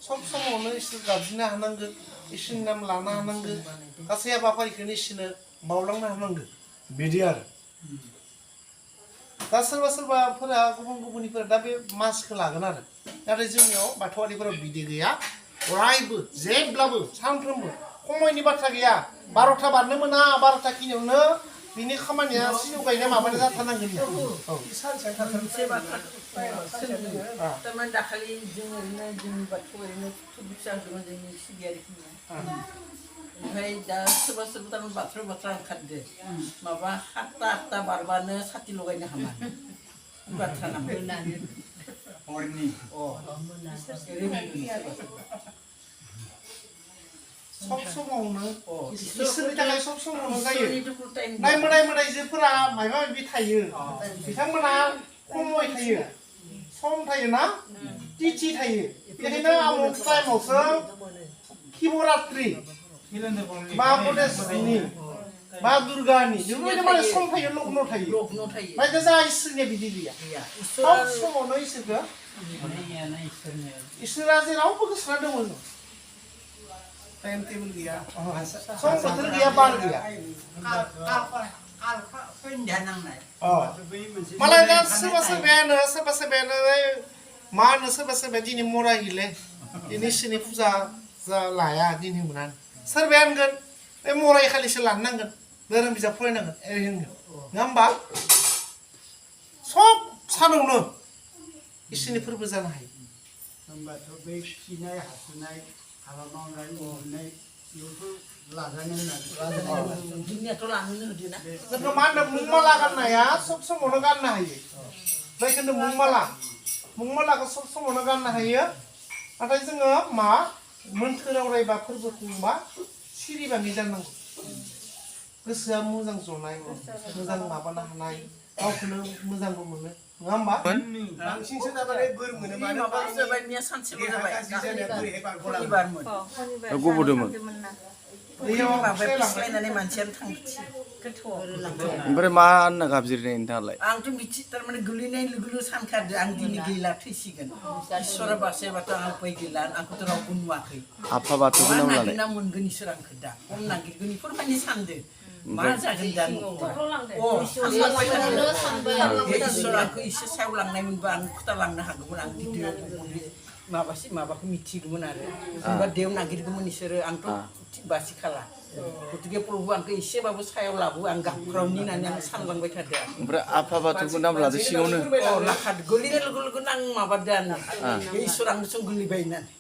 सब समावनो इसोर गाबज्रिनो हानांगोन इसोरनि नाम लानो हानांगोन गासै हाबाफारिखौनो इसोरनो मावलांनो हानांगोन बिदि आरो दा सोरबा सोरबाफोरा गुबुननिफोरा दा बे मासखौ लागोन आरो नाथाय जोंनियाव बाथौआरिफोराव बिदि गैया अरायबो जेब्लाबो सानफ्रोमबो खमायनि बाथ्रा गैया 12टा बारनो मोना 12टा खिनियावनो बिनि खामानिया सिजौ गायनाय माबानो जाथारनांगोन औ मोनसे बाथ्रा थारमाने दाखालि जों ओरैनो जोंनि बाथौ ओरैनो थुबुरसा होदोंमोन जोंनि सिबियारिफोरनिया ओमफ्राय दा सोरबा सोरबा थारमाने बाथ्रा ओंखारदो माबा 7टा 8टा बारबानो साथि लगायनो हामा बाथ्रा नामा हरनि सब समावनो इसोरनि थाखाय सब समावनो जायो नाय मोदायजोफोरा माबा माबि थायो बिथांमोना खमै थायो सम थायो ना तिथि थायो बेखायनो आमुक टाइमावसो शिवरात्रि बा गणेशनि बा दुर्गानि बेफोरबायदि माने सम थायो लग्न थायो ओमफ्राय गोजा इसोरनिया बिदि गैया सब समावनो इसोरा जेरावबो गोसारना दङ टाइम टेबल गैया सम बोथोर गैया बार गैया मालाय दा सोरबा सोरबायानो मा होनो सोरबा सोरबाया दिनै मरा गैले दिनै इसोरनि फुजा लाया दिनै मोना सोरबाया होनगोन बे मराय खालिसो लानो नांगोन धोरोम बिजाब फरायनांगोन ओरै होनगोन नङा होमबा सब सानावनो इसोरनि फोरबो जानो हायो होमबाथ' बे खिनाय हासुनाय हाबा मावनाय मावनाय बेयावथ' लाजानो होननानै जोंनियाथ' लानोनो होदोना जोंखौ मा होनदों मुंमाला गाननाया सब समावनो गाननो हायो जायखौ होनदों मुंमालाखौ सब समावनो गाननो हायो नाथाय जोङो मा मोन्थोराव रायबा फोरबो खुंबा सिरिबाङै जानांगौ गोसोआ मोजां जनाय मोजां माबानो हानाय गावखौनो मोजांबो मोनो नङा होमबा बांसिनसो दामाने बोर मोनो मानो माबा जाबायनिया सानसेल' जाबाय गबोदोंमोन माबाया फिस्लायनानै मानसियानो थांखि ओमफ्राय मा होनना गाबज्रिनाय नोंथाङालाय आंथ' मिथि थारमाने गोलैनाय लोगो लोगो सानखादो आं दिनै गैला थैसिगोन इसोरा बासायबाथ' आं उपाय गैला आंखौथ' रावबो नुवाखै आफा बाथौखौ नाम लानाय नागिरना मोनगोन इसोर आंखौ दा खम नागिरगोन इफोरबायदि सानदो मा जागोन दा इसोर आंखौ एसे सायाव लांनाय मोनबा आं खोथा लांनो हागौमोन आं माबाखौ मिथिगौमोन आरो होनबा देव नागिरगौमोन इसोरो आंथ' बासि खाला गतिके प्रभु आंखौ एसेबाबो सायाव लाबो आं गाबफ्रावनि होननानै आं सानलांबाय थादों ओमफ्राय आफा बाथौखौ नाम लादो सिङावनो लाखादो गोलैनाय लोगो लोगोनो आं माबादो आरो इसोर आंनो गोलैबाय होननानै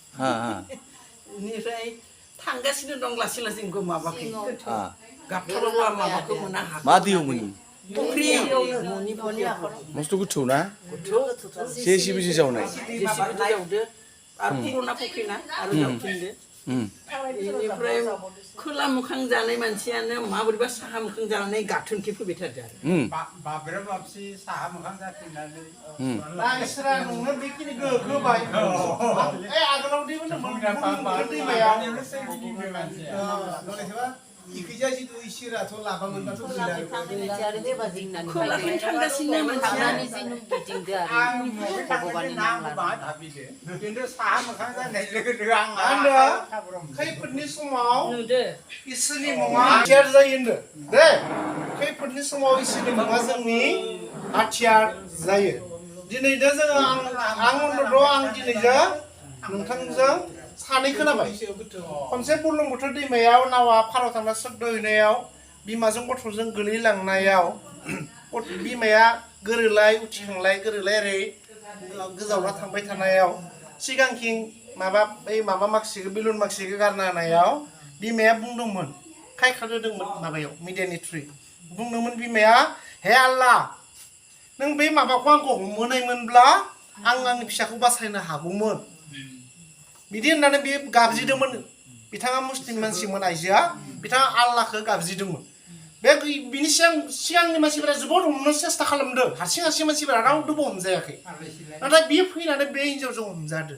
बेनिफ्राय थांगासिनो दं लासै लासै माबाखै गाबथाराबो आं माबाखौ मोना मा दैयाव मोनि फुख्रि मस्थ' गोथौ ना जेसिबिजों जावनाय जावदो आरो पुरना फुख्रि ना आरो जावफिनदो बेनिफ्राय खोला मोखां जानाय मानसियानो माबोरैबा साहा मोखां जानानै गाथोनखि फैबाय थादों आरो बाब्रा बाबसि साहा मोखां जाफिननानै दा इसोरा नोंनो बेखिनि होबाय आगोलाव दैमायाव इखैजा जितु इसोराथ' लाबा मोनबाथ' खोलाखै थांगासिनो मानसियानो गिदिंदो आरो भगबाननि नाम भाबिदो खिन्थु साहा मोखां जानाय लोगो लोगो आं खैफोदनि समाव इसोरनि मुङा हाथियार जायो होनदो दे खैफोदनि समाव इसोरनि मुङा जोंनि हाथियार जायो दिनैनो जोङो आं दिनैजों नोंथांजों सानै खोनाबाय खनसे बुरलुंबुथुर दैमायाव नावा फाराव थांना सद्द हैनायाव बिमाजों गथ'जों गोलैलांनायाव बिमाया गोरोलाय उथिखांलाय गोरोलाय ओरै गोजावना थांबाय थानायाव सिगांथिं माबा माखासेखौ बेलुन माखासेखौ गारना होनायाव बिमाया बुंदोंमोन खायखादोंमोन माबायाव मिडियानि थ्रुयै बुंदोंमोन बिमाया हे आल्लाह नों बे माबाखौ आंखौ हमहोनायमोनब्ला आं आंनि फिसाखौ बासायनो हागौमोन बिदि होननानै बे गाबज्रिदोंमोन बिथाङा मुस्लिम मानसिमोन आइजोआ बिथाङा आल्लाहखौ गाबज्रिदोंमोन बे बिनि सिगांनि मानसिफोरा जोबोद हमनो सेस्था खालामदों हारसिं मानसिफोरा रावबो हमजायाखै नाथाय बियो फैनानै बे हिन्जावजों हमजादों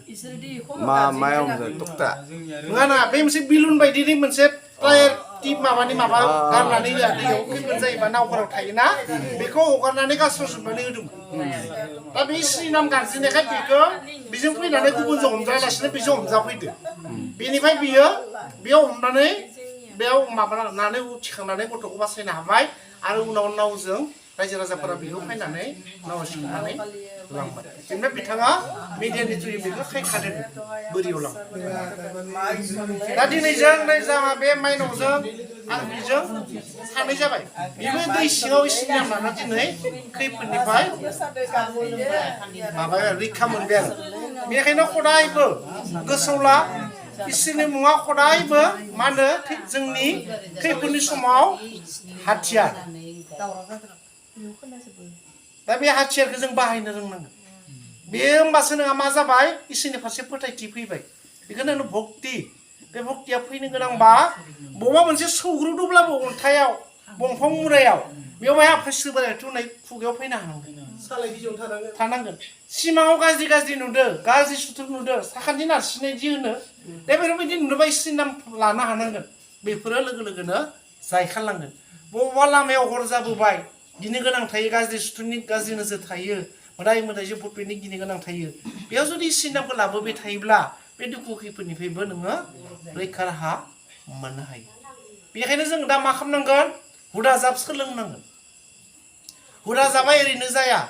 मायाव हमजादों तक्ता नङा बे मोनसे बिलुन बायदिनि मोनसे टिप माबानि माबा गारनानै होआ दैयाव खैफोद जायोबा नावफोराव थायोना बेखौ हगारनानै गारस्र'जोबनानै होदोंमोन दा बे इसोरनि नाम गाबज्रिनायखाय बेखौ बेजों फैनानै गुबुनजों हमजायालासिनो बेजों हमजाफैदो बेनिफ्राय बेयाव हमनानै बेयाव माबानानै थिखांनानै गथ'खौ बासायनो हाबाय आरो उनाव नावजों रायजो राजाफोरा बेखौ फैनानै नावाव सिखांनानै लांबाय जेनेबा बिथाङा मिडियानि थ्रुयै बेखौ खायखादों बोरियाव लांबाय दा दिनै जों जोंहा बे माइनावजों आरो बेजों सानै जाबाय बेबो दै सिङाव इसोरनि नाम लाना दिनै खैफोदनिफ्राय माबा रैखा मोनबाय आरो बेनिखायनो खदायबो गोसोआव ला इसोरनि मुङा खदायबो मा होनो जोंनि खैफोदनि समाव हाथियार दा बे हाथियारखौ जों बाहायनो रोंनांगोन बे होमबासो नोंहा मा जाबाय इसोरनि फारसे फोथायथि फैबाय बेखौनो होनो भक्ति बे भक्तिया फैनो गोनांबा बबेबा मोनसे सौग्रोदोब्लाबो अन्थाइयाव दंफां मुरायाव बेवहाय आफा बोराइ बाथौनि खुगायाव फैनो हानांगोन सालाय बिजौआव थानांगोन सिमाङाव गाज्रि नुदो गाज्रि सुथुर नुदो साखान्थि नारसिननाय जि होनो दा बेफोरबायदि नुदोंबा इसोरनि नाम लानो हानांगोन बेफोरो लोगो लोगोनो जायखारलांगोन बबेबा लामायाव हर जाबोबाय गिनो गोनां थायो गाज्रि सुथुरनि गाज्रि नोजोर थायो मोदाय मोदायजों भुतनि गिनो गोनां थायो बेयाव जुदि इसोरनि नामखौ लाबोबाय थायोब्ला बे दुखु खैफोदनिफ्रायबो नोङो रैखा राहा मोननो हायो बेनिखायनो जों दा मा खालामनांगोन हुदा जाब सोलोंनांगोन हुदा जाबा ओरैनो जाया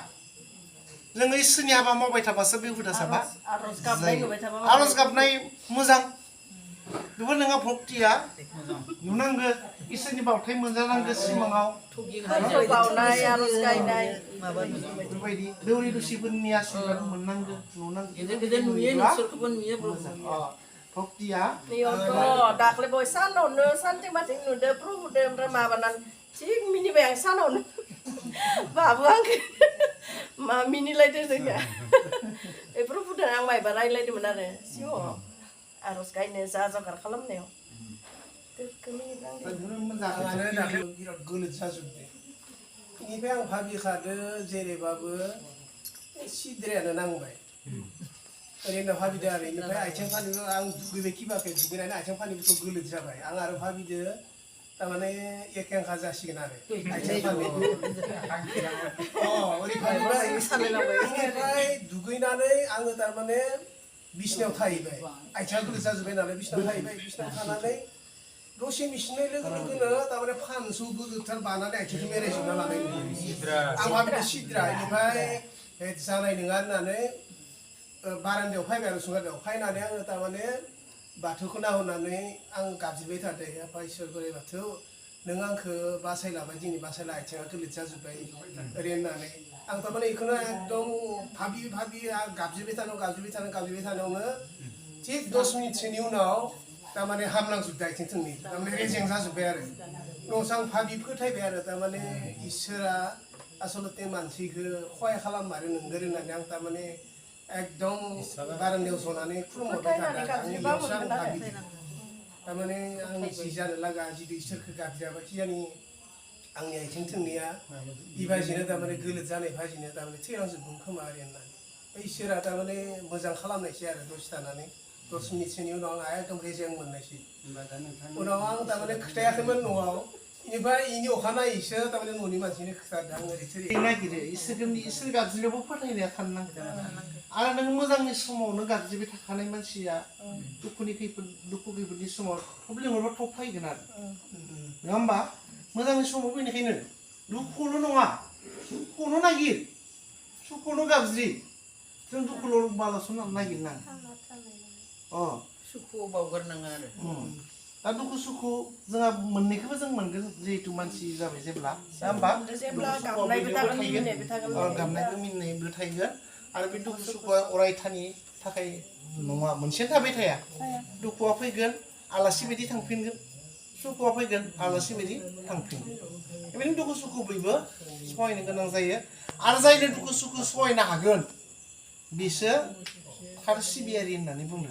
जोङो इसोरनि हाबा मावबाय थाबासो बे हुदा जाबा आरज गाबनाय मोजां बेफोर नोंहा भक्तिया नुनांगो इसोरनि बावथाय मोनजानांगो सिमाङाव बेबायदि दौरि दुसिफोरनि आशीर्बाद मोननांगो नुनांगो भक्तिया दाख्लै बय सानावनो सानथिं माथिं नुदो प्रभुदो ओमफ्राय माबानानै थिग मिनिबाय आं सानावनो बाबु आंखौ मा मिनिलायदो जोंना बे प्रभुदो आं मायबा रायलायदोंमोन आरो सिङाव आरज गायनो जा जगार खालामनायाव बिराद गोलोद जाजोबदो बेनिफ्राय आं भाबिखादो जेरैबाबो सिद्रायानो नांबाय ओरैनो भाबिदो आरो बेनिफ्राय आथिं फानिबो आं दुगैबाय खिबाखै दुगैनानै आथिं फानिबोथ' गोलोद जाबाय आं आरो भाबिदो तारमाने एखेंखा जासिगोन आरो आथिं फानि बेनिफ्राय दुगैनानै आङो तारमाने बिसिनायाव थाहैबाय आथिङा गोलोद जाजोब्बाय नालाय बिसिनायाव थाहैबाय बिसिनायाव थानानै दसे मिसिनाय लोगो लोगोनो तारमाने फानसु गोजोथार बानानै आथिंखौ मेरायजोबना लानाय आं भाबिदो सिद्रा बेनिफ्राय जानाय नङा होननानै बारान्दायाव फैबाय आरो सुगारदायाव फैनानै आङो तारमाने बाथौखौ नाहरनानै आं गाबज्रिबाय थादों आफा इसोर बोराइ बाथौ नों आंखौ बासायलाबाय दिनै बासायला आथिङा गोलोद जाजोब्बाय ओरै होननानै आं तारमाने बेखौनो एकदम भाबि गाबज्रिबाय थानायावनो थिग 10 मिनिटसोनि उनाव तारमाने हामलांजोबदों आथिं थोंनै तारमाने रेजें जाजोब्बाय आरो उनावसो आं भाबि फोथायबाय आरो तारमाने इसोरा आसलते मानसिखौ खहाय खालाममारो नोंगोर होननानै आं तारमाने एकदम बारान्दायाव जनानै खुलुमहरबाय थादों आंनि इयावसो आं भाबि तारमाने आं जि जानो लागा जुदि इसोरखौ गाबज्रियाबा खिजानि आंनि आथिं थोंनैया इबाजिनो तारमाने गोलोद जानाय भाजिनो तारमाने थैलांजोबगोन खोमा आरो होननानै इसोरा तारमाने मोजां खालामनायसै आरो दसे थानानै 10 मिनिटसोनि उनाव आं एकदम रेजें मोननायसै उनाव आं तारमाने खोथायाखैमोन न'आव बेनिफ्राय इनि अखानायैसो तारमाने न'नि मानसिनो खोथादों आं ओरै थोरै नागिरो इसोर गाबज्रिनायावबो फोथायनाया थानांगोन आरो नों मोजांनि समावनो गाबज्रिबाय थाखानाय मानसिया दुखु खैफोदनि समाव थब लिंहरबा थब फैगोन आरो नङा होमबा मोजांनि समाव बेनिखायनो दुखुल' नङा सुखुखौनो नागिर सुखुखौनो गाबज्रि जों दुखुल' बाल'सो नागिरनाङा सुखुआव बावगारनाङा आरो दा दुखु सुखु जोंहा मोननैखौबो जों मोनगोन जिहेतु मानसि जाबाय जेब्ला दा होमबा गाबनायबो मिनिनायबो थागोन आरो बे दुखु सुखुआ अरायथानि थाखाय नङा मोनसेनो थाबाय थाया दुखुआ फैगोन आलासि बायदि थांफिनगोन सुखुआ फैगोन आलासि बायदि थांफिनगोन बेबायदिनो दुखु सुखु बयबो सहायनो गोनां जायो आरो जायनो दुखु सुखु सहायनो हागोन बिसो थार सिबियारि होननानै बुङो